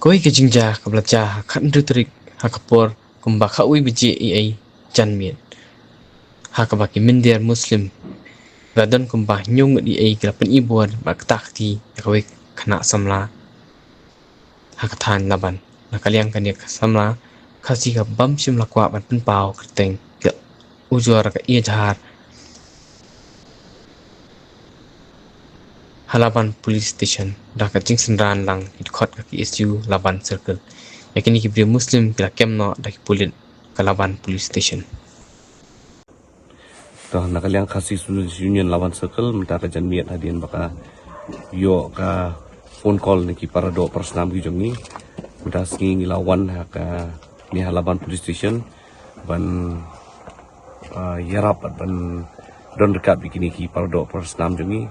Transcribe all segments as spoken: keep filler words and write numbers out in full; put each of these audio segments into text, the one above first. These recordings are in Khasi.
Kawei ka jingjia kaba la jia ha ka khathynriew tarik ha ka por kumba khatwei baje eiei janmiet, ha kaba ki mynder Muslim ba don kumba hynñiew ngut eiei ki la pynibor bad ktah kti ïa kawei ka khynnah samla ha ka thaiñ Laban. Na ka liang kane ka samla Khasi ka bym shym la kwah ban pynpaw kyrteng, ka ujor ka ïa jahar ha Laban Police Station da ka jingsynran lang ki dkhot ka K S U Laban Circle. Ïa kine ki briew Muslim ki la kem noh da ki pulit ka Laban Police Station. To, na ka liang Khasi Students Union Laban Circle, mynta ka janmiet hadien ba ka ïoh ka phone call na ki paradoh parasnam ki jong ngi, mynta sngi ngi la wan ha kane ha Laban Police Station ban ah, ïarap bad ban don ryngkat bad kine ki paradoh parasnam jong ngi.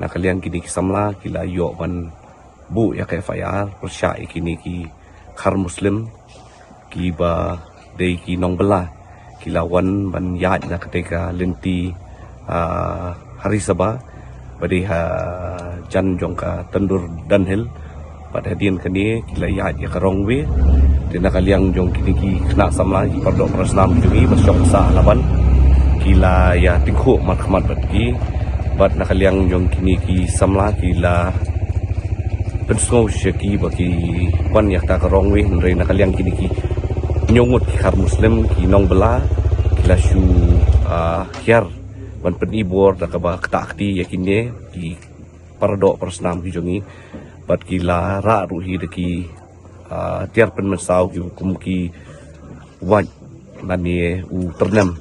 Na ka liang kine ki samla ki la ïoh ban buh ïa ka F I R pyrshah ïa kine ki khar Muslim kiba dei ki nongbylla, ki la wan ban ïaid na katei ka lynti, ah, ha Ri Sabha ba dei hajan jong ka Tandur Dunhill. Bad hadien kane ki la ïaid ïa ka wrong way. Te na ka liang jong kine ki khynnah samla, ki paradoh parasnam jong ngi ba shong sah Laban, ki la ïa tyngkhuh markhmat bad ki. Bad na ka liang jong kine ki samla ki la pynsngew sha ki ba ki wan ïa kata ka wrong way, hynrei na ka liang kine ki hynñiew ngut ki khar Muslim ki nongbylla ki la shu, ah, hiar ban pynibor da kaba ktah kti ïa kine ki paradoh parasnam ki jong ngi. Bad ki la rah ruh hi da ki, ah, tiar pynmynsaw ki kum ki wait lane u tyrnem.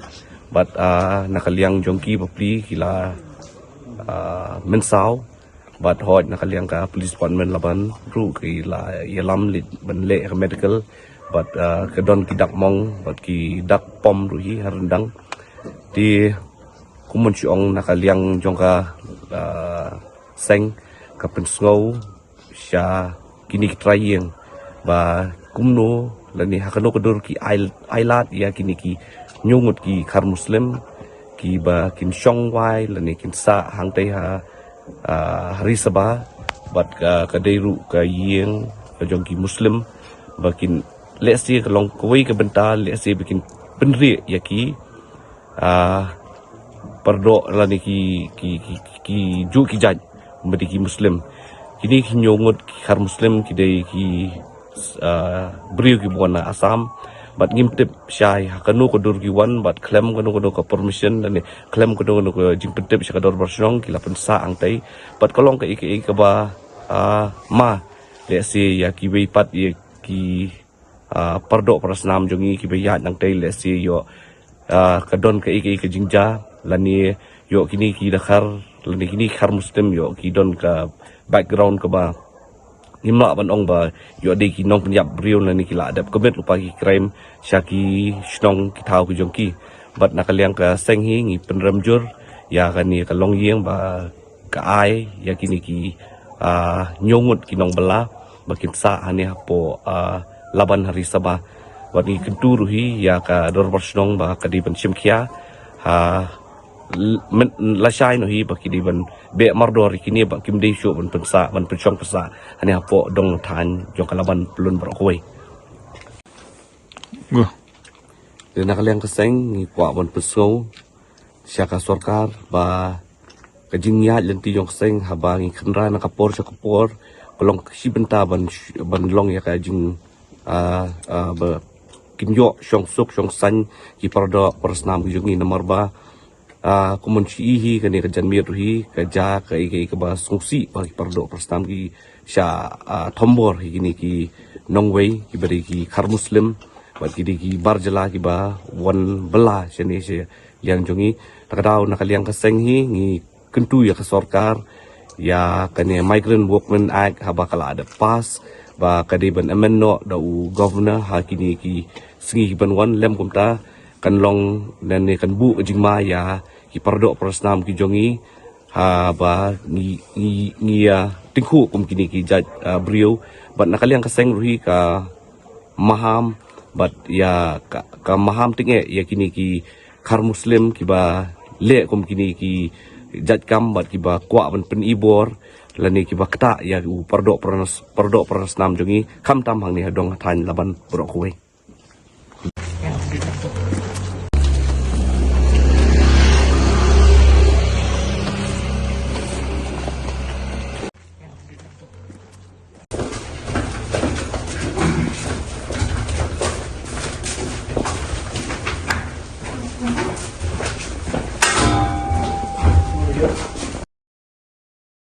Bad, ah, na ka liang jong ki bapli ki la, ah, mynsaw. Bad hooid na ka liang ka Police Department Laban ruh ki la ïalam leit ban leh ka medical. Bad, ah, ka don ki dak mong bad ki dak pom ruh hi ha ryndang. Te kumno shu ong, na ka liang jong ka, ah, seng ka pynsngew sha kine ki trai ïing ba kumno lane ha kano ka dur ki ai, ai lad ïa kine ki hynñiew ngut ki khar Muslim kiba kin shong wai lane kin sah hangtei ha, ah, ha Ri Sabha. Bad ka, ka dei ruh ka ïing ka jong ki Muslim ba kin, lehse ka long kawei ka bynta lehse ba kin pynrieh ïa ki, ah, paradoh lane ki, ki, ki, ki juh ki jait ba dei ki Muslim. Kine ki hynñiew ngut ki khar Muslim ki dei ki, ah, briew kiba wan na Assam. Bad ngim tip shai ha kano ka dur ki wan bad khlem kano kano ka permission lane khlem kano kano ka jingpyntip sha ka dorbar shnong ki la pynsah hangtei. Bad ka long kaei kaei kaba, ah, ma lehse ïa kiwei pat ïa ki, ah, paradoh parasnam jong ngi kiba ïaid nangtei lehse ïoh, ah, ka don kaei kaei ka jingjia lane ïoh kine ki dkhar lane kine ki khar Muslim ïoh ki don ka background kaba ngim lah ban ong ba ïoh dei ki nongpynïap briew lane ki la dep commit lypa ki crime sha ki shnong ki thaw ki jong ki. Bad na ka liang ka seng hi ngi pynrem jur ïa kane ka longïing ba ka ai ïa kine ki, ah, hynñiew ngut ki nongbylla ba kin sah hangne hapoh, ah, Laban ha Ri Sabha. Bad ngi kyntu ruh hi ïa ka dorbar shnong ba ka dei ban shim khia ha, l-, men-, lashai noh hi ba ki dei ban beh mardor ïa kine ba kim dei shuh ban pynsah, ban pynshong pynsah hangne hapoh dong thaiñ jong ka Laban pyllun baroh kawei. Te na ka liang ka seng ngi kwah ban pynsngew sha ka sorkar ba ka jingïaid lynti jong ka seng haba ngi kynra na ka por sha ka por ka long ka shi bynta ban sh-, ban long ïa ka jing, ah, ah, ba kin ïoh shong suk shong saiñ ki paradoh parasnam ki jong ngi namar ba, ah, kumno shu i hi kane ka janmiet ruh hi ka jia kaei kaei kaba sngewsih ba ki paradoh parasnam ki sha, ah, thombor hi kine ki nongwei kiba dei ki khar Muslim bad ki dei ki bar jylla kiba wan bylla shane sha liang jong ngi. Ta ka daw na ka liang ka seng hi ngi kyntu ïa ka sorkar ïa kane Migrant Workmen Act haba ka la dep pass ba ka dei ban amend noh da u governor ha kine ki sngi ki ban wan, lym kumta kan long lane kan buh ka jingma ïa ki paradoh parasnam ki jong ngi haba ngi, ngi, ngi ïa tyngkhuh kum kine ki jait, ah, briew. Bad na ka liang ka seng ruh hi ka maham bad ïa ka, ka maham tyngeh ïa kine ki khar Muslim kiba leh kum kine ki, jait kam bad kiba kwah ban pynibor lane kiba ktah ïa u pardoh parnas, pardoh parnas nam jong ngi, khamtam hangne ha dong ha thaiñ Laban baroh kawei.